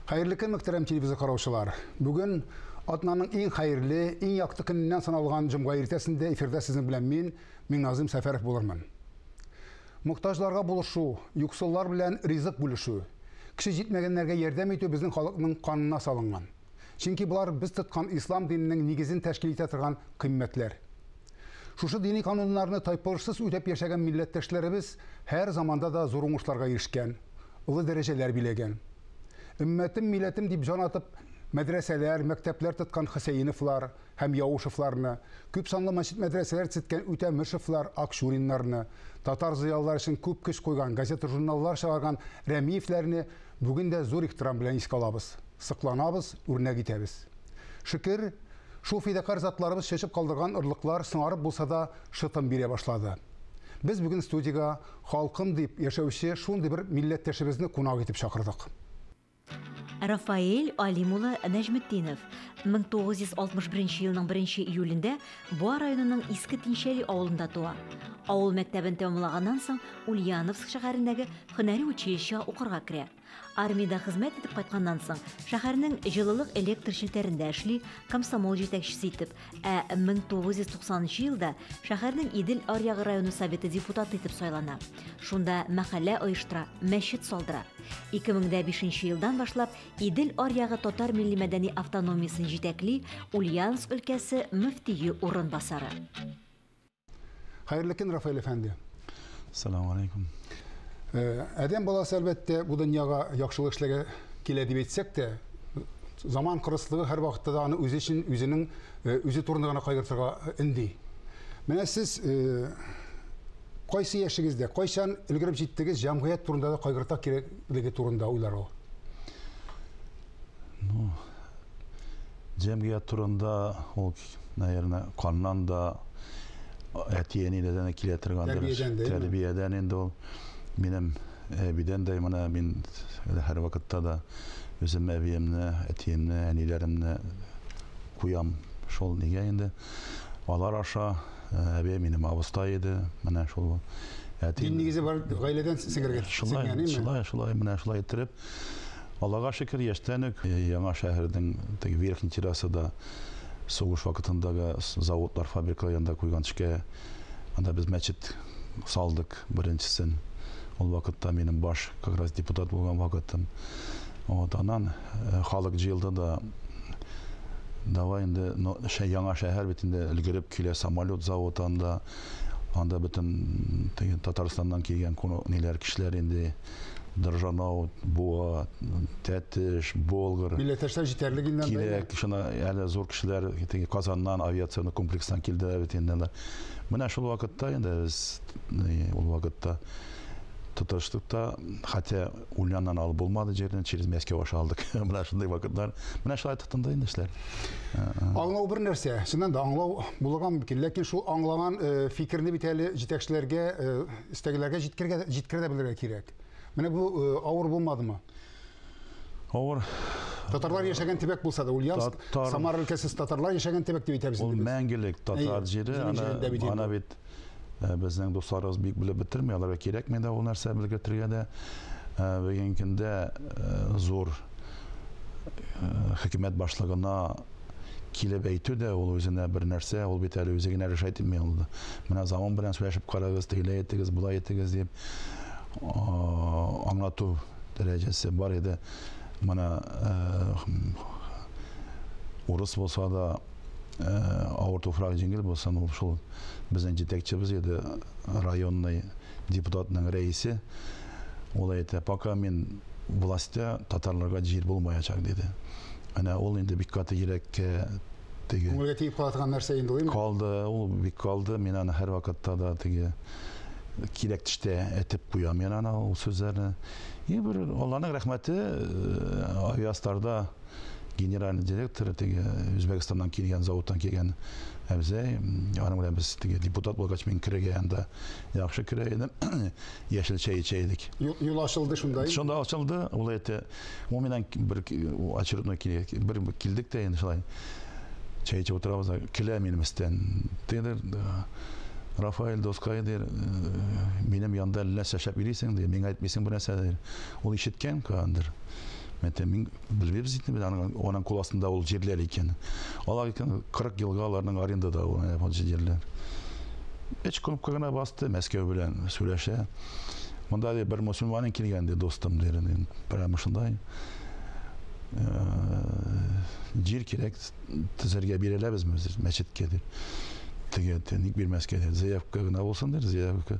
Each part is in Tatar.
Хәерле көн, мөхтәрәм телевизор караучылар. Бүген атнаның иң хәерле, иң якты көненнән саналган җомга иртәсендә эфирда сезнең белән мин, Миңназым Сәфәров булырмын. Мохтаҗларга булышу, юксыллар белән ризык бүлешү, кеше җитмәгәннәргә ярдәм итү безнең халыкның канына салынган. Чөнки болар без тоткан ислам диненең нигезен тәшкил итә торган кыйммәтләр. Шушы дини кануннарны тайпылышсыз үтәп яшәгән милләттәшләребез һәр заманда да зур уңышларга ирешкән, олы дәрәҗәләр биләгән. Өммәтем, милләтем дип җан атып, мәдрәсәләр, мәктәпләр тоткан Хөсәеновлар һәм Яушевларны, күпсанлы мәчет-мәдрәсәләр төзеткән Үтәмышевлар, Акчуриннарны, татар зыялылары өчен күп көч куйган, газета-журналлар чыгарган Рәмиевләрне бүген дә зур ихтирам белән искә алабыз, сокланабыз, үрнәк итәбез. Шөкер, шул фидакарь затларыбыз чәчеп калдырган орлыклар соңарып булса да шытым бирә башлады. Без бүген студиягә халкым дип яшәүче шундый бер милләттәшебезне кунак итеп чакырдык. Рафаэль Алим улы Нәҗметдинов 1961 елның 1 июлендә Буа районының Иске Тинчәли авылында туа. Авыл мәктәбен тәмамлаганнан соң Ульяновск шәһәрендәге һөнәри училищега укырга керә. Армиядә хезмәт итеп кайтканнан соң, шәһәрнең җылылык электр челтәрендә эшли, комсомол җитәкчесе итеп, ә 1990 елда шәһәрнең Идел аръягы районы советы депутаты итеп сайлана. Шунда мәхәллә оештыра, мәчет салдыра. 2005 елдан башлап Идел аръягы татар милли-мәдәни автономиясен җитәкли, Ульяновск өлкәсе мөфтие урынбасары. Хәерле көн, Рафаэль әфәнде. Ассаламу алейкум. Адәм баласы, әлбәттә, бу дөньяга яхшылык эшләргә килә дип әйтсәк тә, заман кырыслыгы һәрвакытта да аны үзе өчен, үзенең үзе турында гына кайгыртырга өнди. Менә сез кайсы яшегездә, кайчан өлгереп җиттегез җәмгыять турында да кайгырта кирәклеге турында уйларга? Ну, җәмгыять турында ул, наверное, каннан да, әти-әниләрдән дә килә торгандыр. Тәрбиядән дә, Тәрбиядән инде ул. Минем әбидән дә менә мин һәрвакытта да үзем әбиемне, әтиемне, әниләремне куям шул нигә инде. Алар аша әби минем абыстай иде, менә шул әти. Дин нигезе бар гаиләдән сеңергә. Шулай, шулай, шулай, менә шулай иттереп. Аллага шөкер, яшьтән үк яңа шәһәрнең теге Верхний террасада сугыш вакытындагы заводлар, фабрикалар янында куйган төшкә анда без мәчет салдык беренчесен. Ул вакытта минем баш как раз депутат булган вакытым. Вот, аннан халык җыелды да, давай инде, но, яңа шәһәр бит инде өлгереп килә, самолет заводы анда, анда бөтен теге Татарстаннан килгән кунак ниләр, кешеләр инде. Држанау, Буа, Тәтеш, Болгар. Милләттәшләр җитәрлек инде анда. Килә, шуна әле зур кешеләр теге Казаннан авиационный комплекстан килделәр бит инде. Менә шул вакытта инде без ул вакытта тотыштык та, хотя Ульяннан алып булмады җирне, через Мәскәү аша алдык. Менә шундый вакытлар. Менә шулай тотынды инде эшләр. Аңлау бер нәрсә, чыннан да аңлау булырга мөмкин, ләкин шул аңлаган фикерне бит әле җитәкчеләргә, өстәгеләргә җиткергә, җиткерә дә белергә кирәк. Менә бу авыр булмадымы? Авыр. Татарлар яшәгән төбәк булса да, Ульяновск, Татар... Самара өлкәсе татарлар яшәгән төбәк дип әйтәбез инде. Ул мәңгелек татар җире, ана, ана бит безнең дусларыбыз бик белеп бетерми, аларга кирәкми дә ул нәрсә белгертергә дә. Бүгенге көндә зур хөкүмәт башлыгына килеп әйтү дә ул үзенә бер нәрсә, ул бит әле үзе генә решать итми ул. Менә заман белән сөйләшеп карагыз, тегеләй итегез, болай итегез дип аңлату дәрәҗәсе бар иде. Менә урыс булса да, авыр туфрак җиңел булсын, ул шул безнең җитәкчебез иде, районный депутатның рәисе. Ул әйтә, пока мин властьта, татарларга җир булмаячак, диде. Әнә ул инде бик каты йөрәккә теге. Күңелгә тиеп кала торган нәрсә инде ул. Калды, ул бик калды. Мин аны һәрвакытта да теге кирәк төштә әйтеп куям мин аны ул сүзләрне. И бер Алланың рәхмәте, Авиастарда генеральный директор теге Үзбәкстаннан килгән, заводтан килгән әбзәй, аның белән без теге депутат булгач мин керергә анда яхшы керә идем. Яшел чәй эчә идек. Юл ачылды шунда. Шунда ачылды. Ул әйтте, ул миннән бер очередной бер килдек тә инде шулай. Чәй эчеп утырабыз, килә минем өстән. Тегедер Рафаэль доскай дир, минем янда нәрсә эшләп йөрисең ди, миңа әйтмисең бер нәрсә ди. Ул ишеткән кандыр. Мәйтәм, мин белмибез инде, аның кул астында ул җирләр икән. Алар икән 40 елга аларның арендада ул җирләр. Өч кнопка гына басты, Мәскәү белән сөйләшә. Монда ди бер мөселманның килгән ди, достым ди, прямо шундай. Җир кирәк, төзергә бирәләбезме без мәчеткә дип. Теге ник бирмәскә ди, заявка гына булсын ди, заявка.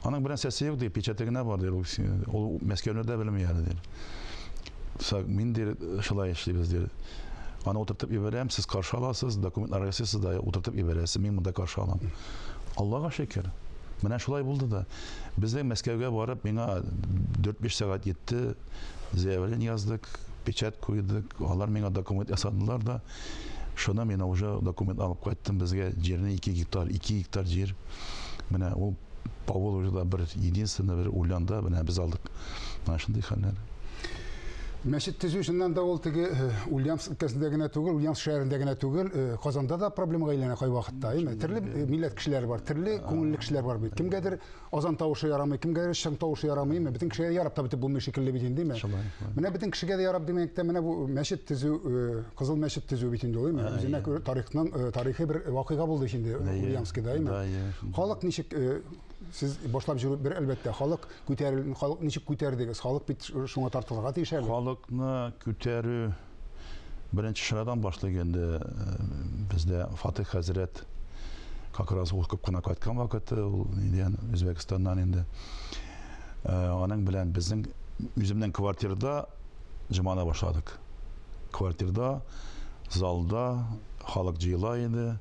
Аның белән сәсе юк ди, печате генә бар ди, ул Мәскәүне дә белми әле ди. Мин ди, шулай эшлибез ди. Аны утыртып җибәрәм, сез каршы аласыз, документлар ясыйсыз да утыртып җибәрәсез, мин монда каршы алам. Аллага шөкер. Менә шулай булды да. Безнең Мәскәүгә барып, миңа 4-5 сәгать җитте, заявление яздык, печать куйдык, алар миңа документ ясадылар да. Шуны мин уже документ алып кайттым, безгә җирне 2 гектар, 2 гектар җир. Менә ул Поволжьеда бер единственный бер Ульянда менә без алдык. Менә шундый хәлләр. Мәчет төзү чыннан да ул теге Ульяновск өлкәсендә генә түгел, Ульяновск шәһәрендә генә түгел, Казанда да проблемага әйләнә кайвакытта, әйме? Төрле милләт кешеләре бар, төрле күңелле кешеләр бар бит. Кемгәдер азан тавышы ярамый, кемгәдер чың тавышы ярамый, әйме? Бөтен кешегә ярап та бетеп булмый шикелле бит инде, әйме? Менә бөтен кешегә дә ярап димәк тә, менә бу мәчет төзү, Кызыл мәчет төзү бит инде ул, әйме? Үзенә күрә тарихның тарихи бер вакыйга булды инде Ульяновскида, әйме? Халык ничек сез башлап җөрү бер әлбәттә, халык күтәрел, халык ничек күтәрдегез? Халык бит шуңа тартылырга тиеш әле. Халыкны күтәрү беренче чирадан башлый инде. Бездә Фатих хәзрәт как раз ул күп кенә кайткан вакыты, ул нидән, Үзбәкстаннан инде. Аның белән безнең үземнең квартирада җоманы башладык. Квартирда, залда халык җыела иде.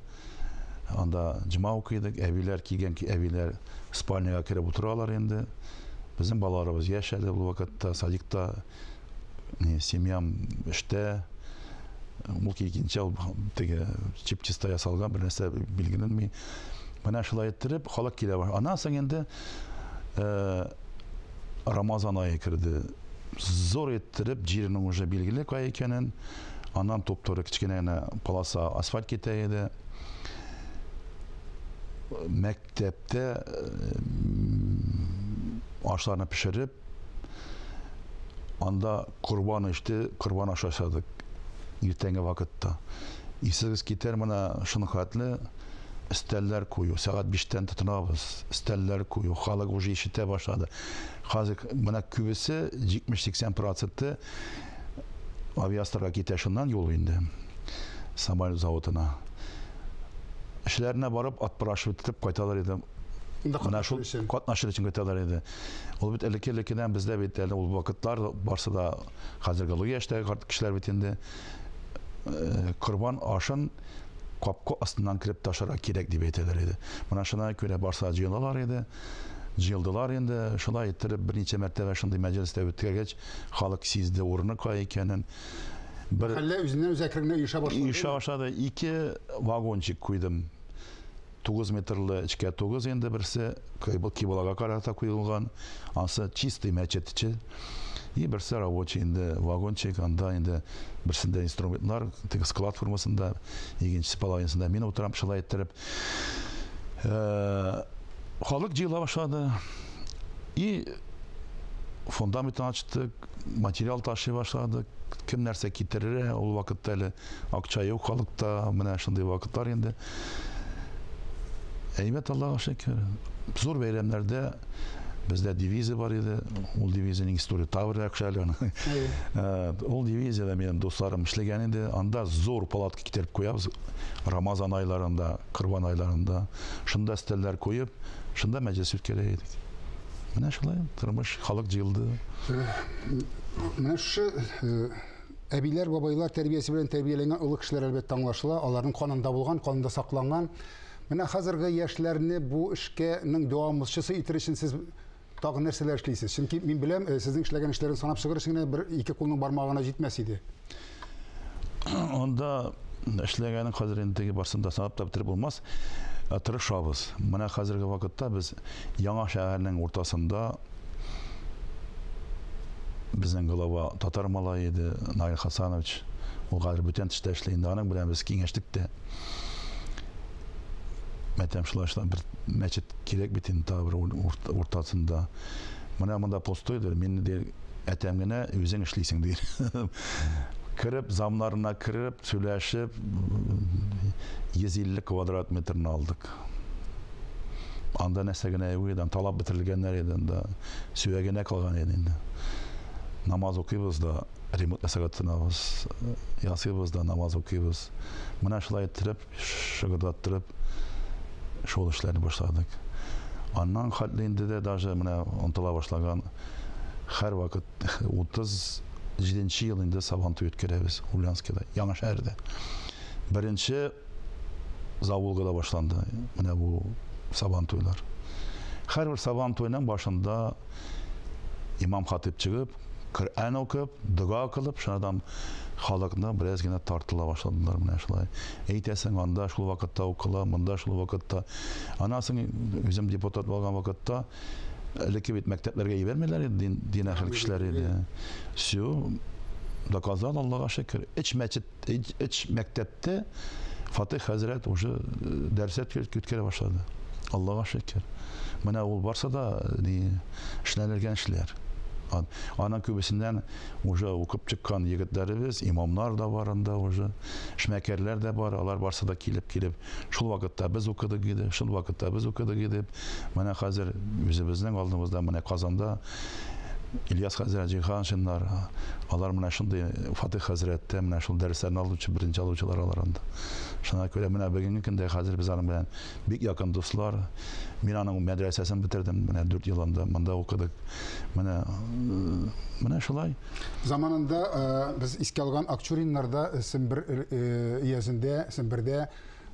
Анда җома укыйдык, әбиләр килгән әбиләр спальняга кереп утыралар инде. Безнең балаларыбыз яшь әле ул вакытта, садикта, не, семьям эштә. Ул килгәнчә ул теге чип-чиста ясалган, бер нәрсә билгеләнми. Менә шулай иттереп халык килә башлады. Аннан соң инде Рамазан ае керде. Зур иттереп җирнең уже билгеле кая икәнен, аннан туп-туры кечкенә генә полоса асфальт китә иде. Мәктәптә ашларны пешереп, анда корбан иште, корбан ашы ашадык иртәнге вакытта. Исегез китәр, менә шуны хәтле өстәлләр кую, сәгать 5-тән тотынабыз, өстәлләр кую, халык уже ишетә башлады. Хәзер менә күбесе 70-80 проценты авиасторга китә шуннан юл инде. Самолет заводына. Эшләренә барып, отпрашивать итеп кайталар иде. Менә шул катнашыр өчен кайталар иде. Ул бит элекке-элеккедән бездә бит әле ул вакытлар барсы да хәзерге олы яшьтәге карт кешеләр бит инде. Корбан ашын капка астыннан кереп ташырга кирәк дип әйтәләр иде. Менә шуна күрә барсы да җыелалар иде. Җыелдылар инде. Шулай иттереп берничә мәртәбә шундый мәҗлестә үткәргәч, халык сизде урыны кая икәнен. Бер Мәхәллә үзеннән үзе әкрен генә оеша башлады. Оеша башлады. 2 вагончик куйдым. 9 метрлы эчкә 9 инде берсе кибалага карата куелган. Ансы чистый мәчет эче. И берсе рабочий инде вагончик, анда инде берсендә инструментлар, теге склад формасында, икенчесе половинасында мин утырам, шулай иттереп. Халык җыела башлады. И фундаментын ачтык, материал ташый башладык. Кем нәрсә китерер, ул вакытта әле акча юк халыкта, менә шундый вакытлар инде. Әйбәт, Аллага шөкер. Зур бәйрәмнәрдә бездә дивизия бар иде. Ул дивизиянең история тагы бер яхшы әле аның. Ул дивизиядә минем дусларым эшләгән иде. Анда зур палатка китереп куябыз. Рамазан айларында, Корбан айларында. Шунда өстәлләр куеп, шунда мәҗлес үткәрә идек. Менә шулай тормыш, халык җыелды. Менә шушы әбиләр, бабайлар тәрбиясе белән тәрбияләнгән олы кешеләр әлбәттә аңлашыла, аларның канында булган, канында сакланган. Менә хәзерге яшьләрне бу эшкәнең дәвамчысы итер өчен сез тагын нәрсәләр эшлисез? Чөнки мин беләм, сезнең эшләгән эшләрен санап чыгыр өчен генә бер ике кулның бармагы гына җитмәс иде. Анда эшләгәнең хәзер инде теге барсын да санап та бетереп булмас. Тырышабыз. Менә хәзерге вакытта без яңа шәһәрнең уртасында безнең глава татар малае иде, Наил Хасанович. Ул хәзер бүтән төштә эшли инде. Аның белән без киңәштек тә. Мәтәм шулай шулай бер мәчет кирәк бит инде тагы бер уртасында. Менә монда пустойдыр, мин дә Әтәм генә, үзең эшлисең, ди. Кереп, замнарына кереп, сөйләшеп, 150 квадрат метрны алдык. Анда нәрсә генә юк иде, талап бетерелгәннәр иде, анда сөягенә калган иде инде. Намаз укыйбыз да, ремонт ясарга тотынабыз, ясыйбыз да, намаз укыйбыз. Менә шулай иттереп, шыгырдаттырып, шул эшләрне башладык. Аннан хәтле инде дә даже менә онытыла башлаган һәрвакыт 37 ел инде Сабантуй үткәрәбез Ульяновскида, Яңа шәһәрдә. Беренче Заволгада башланды менә бу Сабантуйлар. Һәрбер Сабантуйның башында имам хатип чыгып, Коръән укып, дога кылып, шунадан халыкны бераз генә тартыла башладылар менә шулай. Әйтәсең, анда шул вакытта укыла, монда шул вакытта. Аннан соң үзем депутат булган вакытта элекке бит мәктәпләргә җибәрмиләр иде, дин әһел кешеләр иде. Все, доказал, Аллага шөкер. Өч мәчет, өч мәктәптә Фатих хәзрәт уже дәресләр үткәрә башлады. Аллага шөкер. Менә ул барса да ни эшләнелгән эшләр. Аның күбесеннән уже укып чыккан егетләребез, имамнар да бар анда уже, эшмәкәрләр дә бар, алар барсы да килеп-килеп, шул вакытта без укыдык иде, шул вакытта без укыдык иде. Менә хәзер үзебезнең алдыбызда, менә Казанда Ильяс хәзрәт Җиһаншиннар, алар менә шундый Фатих хәзрәттә менә шул дәресләрне алучы, беренче алучылар алар анда. Шуңа күрә менә бүгенге көндә хәзер без аның белән бик якын дуслар. Мин аның мәдрәсәсен бетердем, менә 4 ел анда монда укыдык. Менә менә шулай. Заманында без искә алган Акчуриннарда Сембер өязендә, Сембердә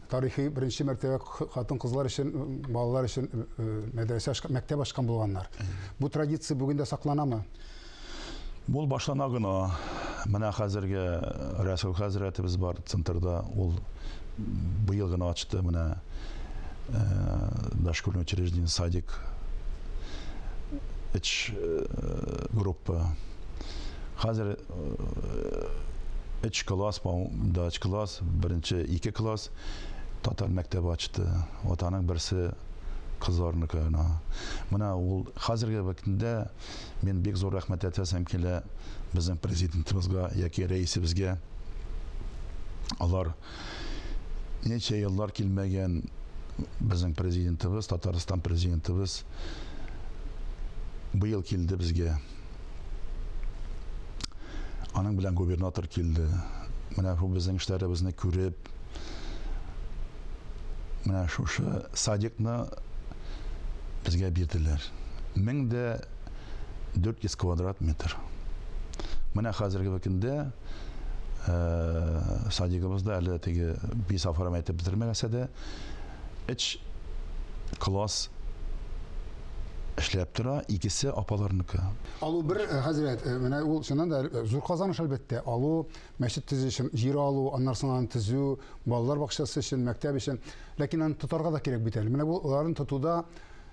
тарихи беренче мәртәбә хатын-кызлар өчен, балалар өчен мәдрәсә ачкан, мәктәп ачкан булганнар. Бу традиция бүген дә сакланамы? Бу башлана гына. Менә хәзерге Рәсүл хәзрәтебез бар центрда, ул быел гына ачты менә дошкольное учреждение, садик, өч группа. Хәзер өч класс, по-моему, да, өч класс, беренче ике класс татар мәктәбе ачты. Вот аның берсе кызларныкы гына. Менә ул хәзерге вакытында мин бик зур рәхмәт әйтәсем килә безнең президентыбызга яки рәисебезгә. Алар ничә еллар килмәгән безнең президентыбыз, Татарстан президентыбыз быел килде безгә. Аның белән губернатор килде. Менә бу безнең эшләребезне күреп, менә шушы садикны безгә бирделәр. 1400 квадрат метр. Менә хәзерге көндә садигыбызда әле теге бис оформить итеп бетермәгәсә дә, өч класс эшләп тора, икесе апаларныкы. Алу бер, хәзрәт, менә ул чыннан да зур казаныш әлбәттә. Алу, мәчет төзү өчен җир алу, аннан соң аны төзү, балалар бакчасы өчен, мәктәп өчен. Ләкин аны тотарга да кирәк бит әле. Менә бу аларын тотуда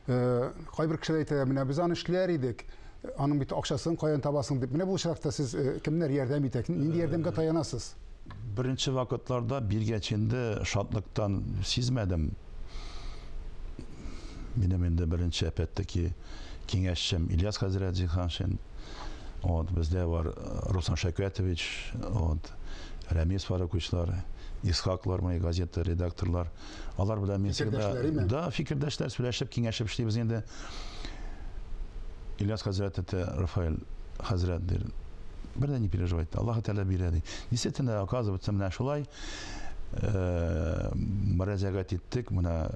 кайбер кешеләр әйтә, менә без аны эшләр идек, аның бит акчасын каян табасың дип. Менә бу очракта сез кемнәр ярдәм итә, нинди ярдәмгә таянасыз? Беренче вакытларда биргәч инде шатлыктан сизмәдем. Минем инде беренче опять-таки киңәшчем Ильяс хәзрәт Җиһаншин. Вот, бездә бар Руслан Шәүкәтович, вот, Рәмис Фаруковичлар, Исхаклар, мои газета редакторлар. Алар белән мин всегда, да, фикердәшләр, сөйләшеп, киңәшеп эшлибез инде. Ильяс хәзрәт әйтә, Рафаэль хәзрәт ди, бер дә не переживайте, Аллаһ Тәгалә бирә ди. Действительно, оказывается, менә шулай мөрәҗәгать иттек, менә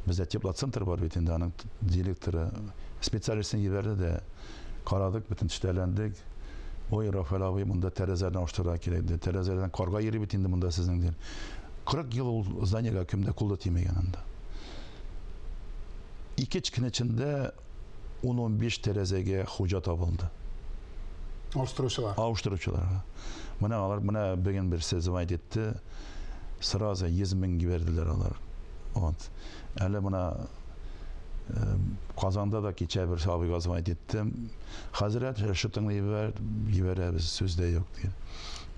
бездә теплоцентр бар бит инде, аның директоры специалистын җибәрде дә, карадык, бөтен төштәләндек. Ой, Рафаэль абый, монда тәрәзәне алыштырырга кирәк ди. Тәрәзәдән карга йөри бит инде монда сезнең ди. 40 ел ул зданиегә кем дә кул да тимәгән анда. Ике көн эчендә 10-15 тәрәзәгә хуҗа табылды. Алыштыручылар. Алыштыручыларга. Менә алар, менә бүген берсе звонить итте, сразу 100 мең җибәрделәр алар. Вот. Әле менә Казанда да кичә бер абыйга звонить иттем. Хәзрәт, счетыңны җибәр, җибәрәбез, сүз дә юк ди.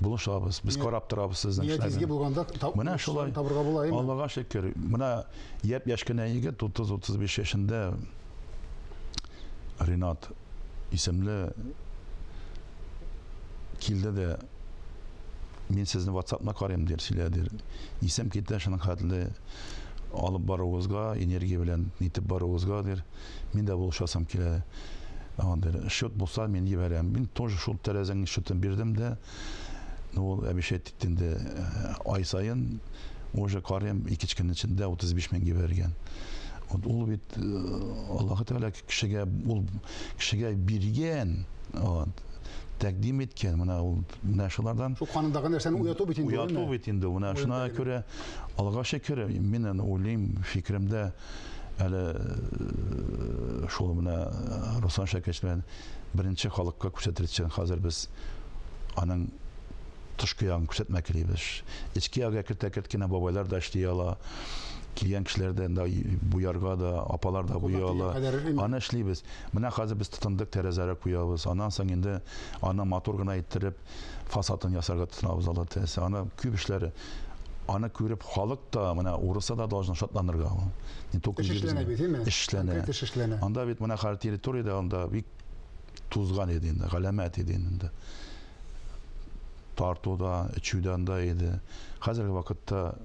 Булышабыз, без карап торабыз сезнең Ният изге булганда менә шулай табырга була, әйме? Аллага шөкер. Менә япь-яшь кенә егет, 30-35 яшендә Ринат исемле. Килде дә, мин сезне WhatsApp-на карыйм, дир, сөйләде. Исем китә шуның хәтле алып баруыгызга, энергия белән нитеп баруыгызга, дир. Мин дә булышасым килә. Дир, счет булса, мин җибәрәм. Мин тоже шул тәрәзәнең счетын бирдем дә, ну, ул обещать итте инде, ай саен уже карыйм, 2 көн эчендә 35 мең җибәргән. Вот ул бит Аллаһы Тәгалә кешегә, ул кешегә биргән, вот, тәкъдим иткән, менә ул, менә шулардан. Шул канындагы нәрсәне уяту бит инде. Уяту бит инде, менә шуңа күрә Аллаһка шөкер, мин аны уйлыйм, фикеремдә әле шул менә Руслан Шәкәч белән беренче халыкка күрсәтер өчен хәзер без аның тышкы ягын күрсәтмәк телибез. Эчке ягы әкрт-әкрт кенә бабайлар да эшли ала. Килгән кешеләр дә инде буярга да, апалар да буя ала. Аны эшлибез. Менә хәзер без тотындык, тәрәзәләр куябыз. Аннан соң инде аны матур гына иттереп фасадын ясарга тотынабыз, Алла теләсә. Аны күп эшләре. Аны күреп халык та, менә урысы да должен шатланырга. Не только эш эшләнә бит, әйме? Эш эшләнә. Конкрет эш эшләнә. Анда бит менә хәзер территориядә анда бик тузган иде инде, галәмәт иде инде. Тарту да, эчү дә анда иде. Хәзерге вакытта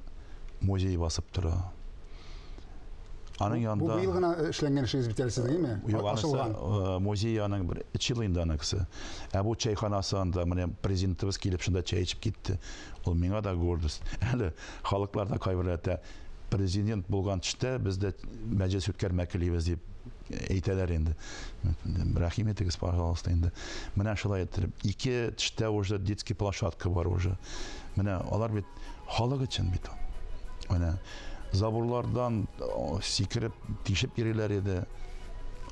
музей басып тора. Аның янында... Бу быел гына эшләнгән эшегез бит әле сезнең, әйме? Юк, анысы музей аның бер өч ел инде аныкысы. Ә бу чәйханасы анда, менә президентыбыз килеп шунда чәй эчеп китте. Ул миңа да гордость. Әле халыклар да кайбер әйтә, президент булган төштә без дә мәҗлес үткәрмәк телибез дип әйтәләр инде. Рәхим итегез, пожалуйста, инде. Менә шулай иттереп, ике төштә уже детский площадка бар уже. Менә алар бит халык өчен бит ул. Менә заборлардан сикереп, тишеп йөриләр иде.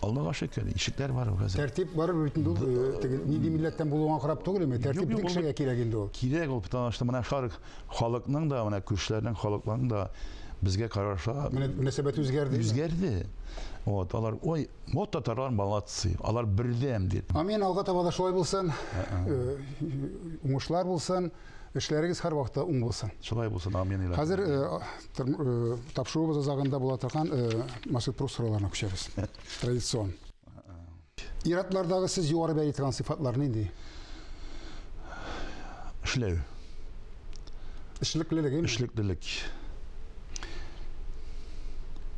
Аллага шөкер, ишекләр бар хәзер. Тәртип бар бит инде ул, теге нинди милләттән булуыңа карап түгел, тәртип бөтен кешегә кирәк инде ул. Кирәк ул, потому что менә халыкның да, менә күршеләрнең, халыкларның да безгә караша мөнәсәбәт үзгәрде. Үзгәрде. Вот, алар, ой, вот татарлар молодцы, алар бердәм дип. Амин, алга таба да шулай булсын. Уңышлар булсын. Эшләрегез һәр вакытта уң булсын. Шулай булсын, амин. Хәзер тапшыруыбыз азагында була торган Масуд Прус сорауларына күчәбез. Традицион. Ир-атлардагы сез югары бәяли торган сыйфатлар нинди? Эшләү. Эшлеклелек, әйме? Эшлеклелек.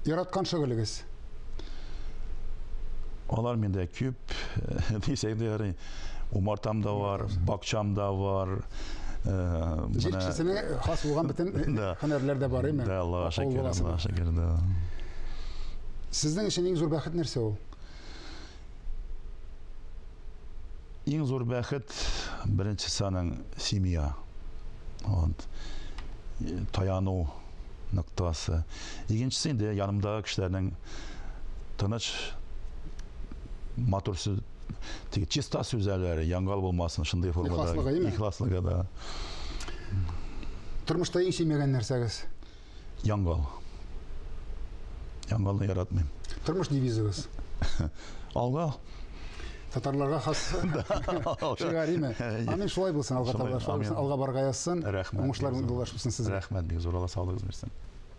Яраткан шөгылегез? Алар миндә күп, дисәк дә ярый. Умартам да бар, бакчам да бар. Җир кешесенә хас булган бөтен һөнәрләр дә бар, әйме? Да, Аллага шөкер, Аллага шөкер, да. Сезнең өчен иң зур бәхет нәрсә ул? Иң зур бәхет беренчесе аның семья. Вот. Таяну ноктасы. Икенчесе инде янымдагы кешеләрнең тыныч, матур сүз, теге чиста сүзләре, яңгал булмасын, шундый формада. Ихласлыгы, Ихласлыгы, да. Тормышта иң сөймәгән нәрсәгез? Яңгал. Яңгалны яратмыйм. Тормыш девизыгыз? Алга. Татарларга хас шигариме? Амин, шулай булсын, алга таба, шулай булсын, алга барга язсын. Рәхмәт. Уңышлар юлдаш булсын сезгә. Рәхмәт, бик зур, Алла саулыгыз бирсен.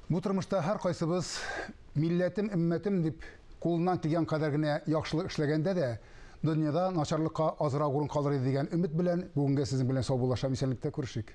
Бу тормышта һәркайсыбыз милләтем, өммәтем дип кулыннан килгән кадәр генә яхшылык эшләгәндә дә дөньяда начарлыкка азрак урын калыр иде дигән өмет белән бүгенгә сезнең белән саубуллашам, исәнлектә күрешик.